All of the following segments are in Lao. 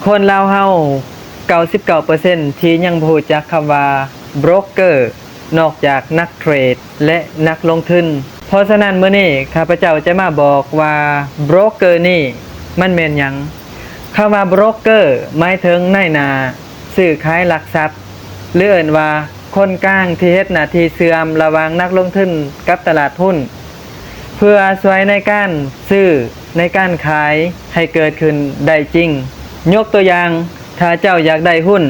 ຄົນລາວເຮົາ ເກົ້າສິບເກົ້າເປີເຊັນ ທີ່ຍັງບໍ່ຮູ້ຈັກຄຳວ່າໂບຣກເກີ ນອກຈາກນັກເທຣດ ແລະ ນັກລົງທຶນ. ເພາະສະນັ້ນ ມື້ນີ້ຂ້າພະເຈົ້າຈະມາບອກວ່າໂບຣກເກີນີ້ມັນແມ່ນຫຍັງ. ຄຳວ່າໂບຣກເກີໝາຍເຖິງນາຍໜ້າຊື້ຂາຍຫຼັກຊັບ ຫຼື ເອີ້ນວ່າຄົນກາງທີ່ເຮັດໜ້າທີ່ເຊື່ອມລະຫວ່າງນັກລົງທຶນກັບຕະຫຼາດຮຸ້ນ ເພື່ອຊ່ວຍໃນການຊື້ ໃນການຂາຍໃຫ້ເກີດຂຶ້ນໄດ້ຈິງ. ຍົກຕົວຢ່າງ, ຖ້າເຈົ້າຢາກໄດ້ຮຸ້ນ,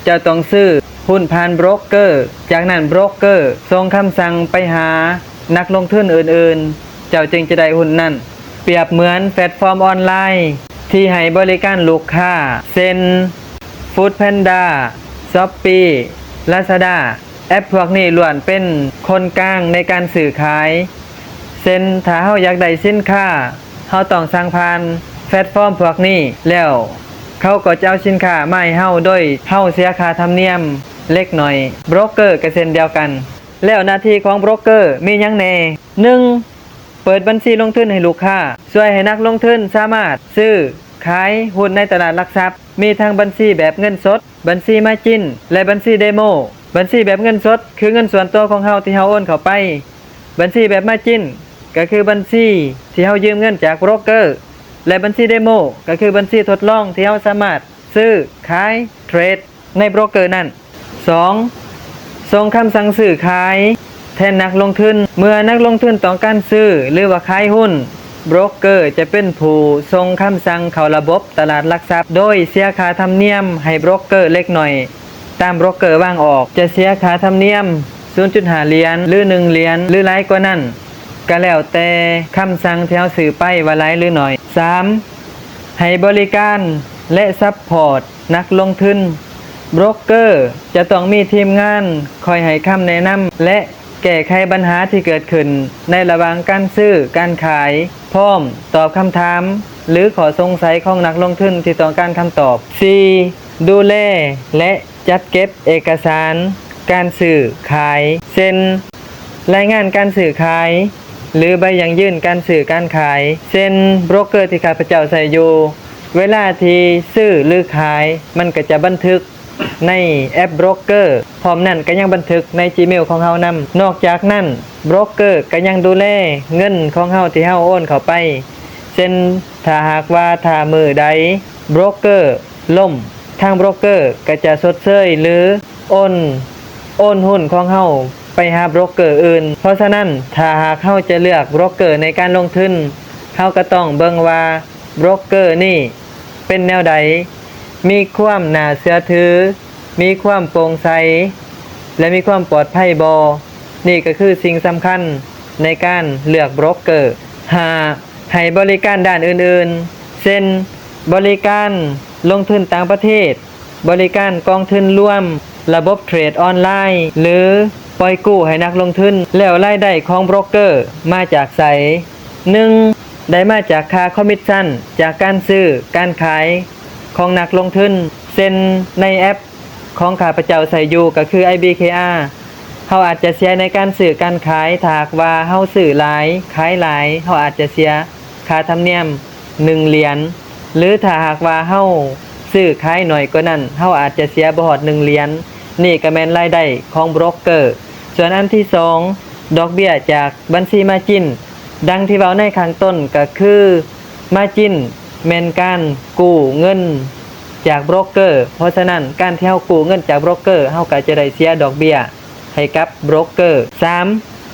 ເຈົ້າຕ້ອງຊື້ຮຸ້ນຜ່ານໂບຣກເກີ, ຈາກນັ້ນໂບຣກເກີສົ່ງຄຳສັ່ງໄປຫານັກລົງທຶນອື່ນໆ, ເຈົ້າຈຶ່ງຈະໄດ້ຮຸ້ນນັ້ນ. ປຽບເໝືອນແພລດຟອມອອນລາຍທີ່ໃຫ້ບໍລິການລູກຄ້າ ເຊັ່ນ ຟູດແພນດາ, ຊັອບປີ, ລາຊາດາ. ແອັບພວກນີ້ລ້ວນເປັນຄົນກາງໃນການຊື້ຂາຍ. ເຊັ່ນ ຖ້າເຮົາຢາກໄດ້ສິນຄ້າ, ເຮົາຕ້ອງສັ່ງຜ່ານແພລດຟອມພວກນີ້, ແລ້ວເຂົາກໍຈະເອົາສິນຄ້າມາໃຫ້ເຮົາ ໂດຍເຮົາເສຍຄ່າທຳນຽມເລັກໜ້ອຍ. ໂບຣກເກີກໍເຊັ່ນດຽວກັນ. ແລ້ວໜ້າທີ່ຂອງໂບຣກເກີມີຫຍັງແດ່? ໜຶ່ງ ເປີດບັນຊີລົງທຶນໃຫ້ລູກຄ້າ, ຊ່ວຍໃຫ້ນັກລົງທຶນສາມາດຊື້ຂາຍຮຸ້ນໃນຕະຫຼາດຫຼັກຊັບ. ມີທັງບັນຊີແບບເງິນສົດ, ບັນຊີມາຈິນ ແລະ ບັນຊີເດໂມ. ບັນຊີແບບເງິນສົດ ຄືເງິນສ່ວນຕົວຂອງເຮົາທີ່ເຮົາໂອນເຂົ້າໄປ. ບັນຊີແບບມາຈິນ ກໍຄືບັນຊີທີ່ເຮົາຢືມເງິນຈາກໂບຣກເກີ ແລະ ບັນຊີເດໂມ ກໍຄືບັນຊີທົດລອງທີ່ເຮົາສາມາດຊື້, ຂາຍ, ເທຣດໃນໂບຣກເກີນັ້ນ. ສອງ ສົ່ງຄຳສັ່ງຊື້ຂາຍແທນນັກລົງທຶນ. ເມື່ອນັກລົງທຶນຕ້ອງການຊື້ ຫຼືວ່າຂາຍຮຸ້ນ, ໂບຣກເກີຈະເປັນຜູ້ສົ່ງຄຳສັ່ງເຂົ້າລະບົບຕະຫຼາດຫຼັກຊັບ ໂດຍເສຍຄ່າທຳນຽມໃຫ້ໂບຣກເກີເລັກໜ້ອຍ. ຕາມໂບຣກເກີວາງອອກ ຈະເສຍຄ່າທຳນຽມສູນຈຸດຫ້າຫຼຽນ ຫຼື ໜຶ່ງຫຼຽນ ຫຼື ຫຼາຍກວ່ານັ້ນ, ກະແລ້ວແຕ່ຄຳສັ່ງທີ່ເຮົາຊື້ໄປວ່າຫຼາຍ ຫຼື ໜ້ອຍ. ສາມ ໃຫ້ບໍລິການ ແລະ ຊັບພອດນັກລົງທຶນ. ໂບຣກເກີຈະຕ້ອງມີທີມງານຄອຍໃຫ້ຄຳແນະນຳ ແລະ ແກ້ໄຂບັນຫາທີ່ເກີດຂຶ້ນໃນລະຫວ່າງການຊື້, ການຂາຍ, ພ້ອມຕອບຄຳຖາມ ຫຼື ຂໍ້ສົງໄສຂອງນັກລົງທຶນທີ່ຕ້ອງການຄຳຕອບ. ສີ່ ດູແລ ແລະ ຈັດເກັບເອກະສານການຊື້ຂາຍ ເຊັ່ນ ລາຍງານການຊື້ຂາຍ ຫຼື ໃບຢັ້ງຢືນການຊື້ການຂາຍ. ເຊັ່ນ ໂບຣກເກີທີ່ຂ້າພະເຈົ້າໃຊ້ຢູ່, ເວລາທີ່ຊື້ ຫຼື ຂາຍ, ມັນກໍຈະບັນທຶກໃນແອັບໂບຣກເກີ, ພ້ອມນັ້ນກໍຍັງບັນທຶກໃນຈີເມວຂອງເຮົານຳ. ນອກຈາກນັ້ນ, ໂບຣກເກີກໍຍັງດູແລເງິນຂອງເຮົາທີ່ເຮົາໂອນເຂົ້າໄປ. ເຊັ່ນ ຖ້າຫາກວ່າຖ້າມື້ໃດໂບຣກເກີ ລົ້ມ, ທາງໂບຣກເກີກໍຈະຊົດເຊີຍ ຫຼື ໂອນ, ໂອນຮຸ້ນຂອງເຮົາໄປຫາໂບຣກເກີອື່ນ. ເພາະສະນັ້ນ, ຖ້າຫາກເຮົາຈະເລືອກໂບຣກເກີໃນການລົງທຶນ, ເຮົາກໍຕ້ອງເບິ່ງວ່າໂບຣກເກີນີ້ເປັນແນວໃດ, ມີຄວາມໜ້າເຊື່ອຖື, ມີຄວາມໂປ່ງໃສ ແລະ ມີຄວາມປອດໄພບໍ່? ນີ້ກໍຄືສິ່ງສຳຄັນໃນການເລືອກໂບຣກເກີ. ຫ້າ ໃຫ້ບໍລິການດ້ານອື່ນໆ ເຊັ່ນ ບໍລິການລົງທຶນຕ່າງປະເທດ, ບໍລິການກອງທຶນລວມ, ລະບົບເທຣດອອນລາຍ ຫຼື ປ່ອຍກູ້ໃຫ້ນັກລົງທຶນ. ແລ້ວລາຍໄດ້ຂອງໂບຣກເກີມາຈາກໃສ? ໜຶ່ງ ໄດ້ມາຈາກຄ່າຄອມມິດຊັນຈາກການຊື້, ການຂາຍຂອງນັກລົງທຶນ. ເຊັ່ນ ໃນແອັບ ຂອງຂ້າພະເຈົ້າໃຊ້ຢູ່ກໍຄື ໄອບີເຄອາ ເຮົາອາດຈະເສຍໃນການຊື້ການຂາຍ. ຖ້າຫາກວ່າເຮົາຊື້ຫຼາຍ ຂາຍຫຼາຍ ເຮົາອາດຈະເສຍຄ່າທຳນຽມໜຶ່ງຫຼຽນ ຫຼື ຖ້າຫາກວ່າເຮົາຊື້ຂາຍໜ້ອຍກວ່ານັ້ນ ເຮົາອາດຈະເສຍບໍ່ຮອດໜຶ່ງຫຼຽນ. ນີ້ກໍແມ່ນລາຍໄດ້ຂອງໂບຣກເກີ. ສ່ວນອັນທີສອງ ດອກເບ້ຍຈາກບັນຊີມາຈິນ ດັ່ງທີ່ເວົ້າໃນຂ້າງຕົ້ນກໍຄື ມາຈິນແມ່ນການກູ້ເງິນຈາກໂບຣກເກີ, ເພາະສະນັ້ນ ການທີ່ເຮົາກູ້ເງິນຈາກໂບຣກເກີ ເຮົາກໍຈະໄດ້ເສຍດອກເບ້ຍໃຫ້ກັບໂບຣກເກີ. ສາມ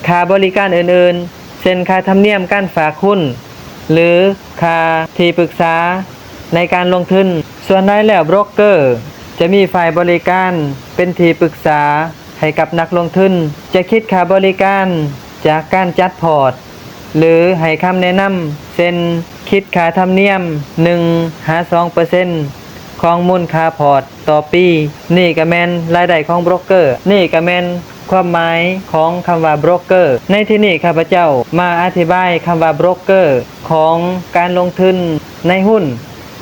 ຄ່າບໍລິການອື່ນໆ ເຊັ່ນ ຄ່າທຳນຽມການຝາກຮຸ້ນ ຫຼື ຄ່າທີ່ປຶກສາໃນການລົງທຶນ. ສ່ວນຫຼາຍແລ້ວໂບຣກເກີຈະມີຝ່າຍບໍລິການເປັນທີ່ປຶກສາ ໃຫ້ກັບນັກລົງທຶນ. ຈະຄິດຄ່າບໍລິການຈາກການຈັດພອດ ຫຼື ໃຫ້ຄຳແນະນຳ ເຊັ່ນ ຄິດຄ່າທຳນຽມໜຶ່ງຫາສອງເປີເຊັນຂອງມູນຄ່າພອດຕໍ່ປີ. ນີ້ກະແມ່ນລາຍໄດ້ຂອງໂບຣກເກີ. ນີ້ກະແມ່ນຄວາມໝາຍຂອງຄຳວ່າໂບຣກເກີ. ໃນທີ່ນີ້ຂ້າພະເຈົ້າມາອະທິບາຍຄຳວ່າໂບຣກເກີຂອງການລົງທຶນໃນຮຸ້ນ.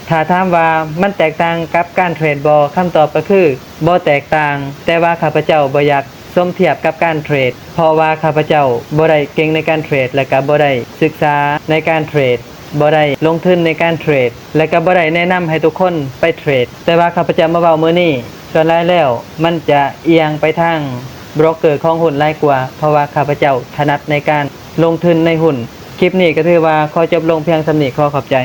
ຖ້າຖາມວ່າມັນແຕກຕ່າງກັບການເທຣດບໍ່? ຄຳຕອບກະຄື ບໍ່ແຕກຕ່າງ, ແຕ່ວ່າຂ້າພະເຈົ້າບໍ່ຢາກສົມທຽບກັບການເທຣດ ເພາະວ່າຂ້າພະເຈົ້າບໍ່ໄດ້ເກັ່ງໃນການເທຣດ ແລະ ກະບໍ່ໄດ້ສຶກສາໃນການເທຣດ ບໍ່ໄດ້ລົງທຶນໃນການເທຣດ ແລະກໍບໍ່ໄດ້ແນະນຳໃຫ້ທຸກຄົນໄປເທຣດ. ແຕ່ວ່າຂ້າພະເຈົ້າມາເວົ້າມື້ນີ້ ສ່ວນຫຼາຍແລ້ວມັນຈະອຽງໄປທາງໂບຣກເກີຂອງຫຸ້ນຫຼາຍກວ່າ ເພາະວ່າຂ້າພະເຈົ້າຖະໜັດໃນການລົງທຶນໃນຫຸ້ນ. ຄລິບນີ້ກໍຖືວ່າຂໍຈົບລົງພຽງສ່ຳນີ້. ຂໍຂອບໃຈ.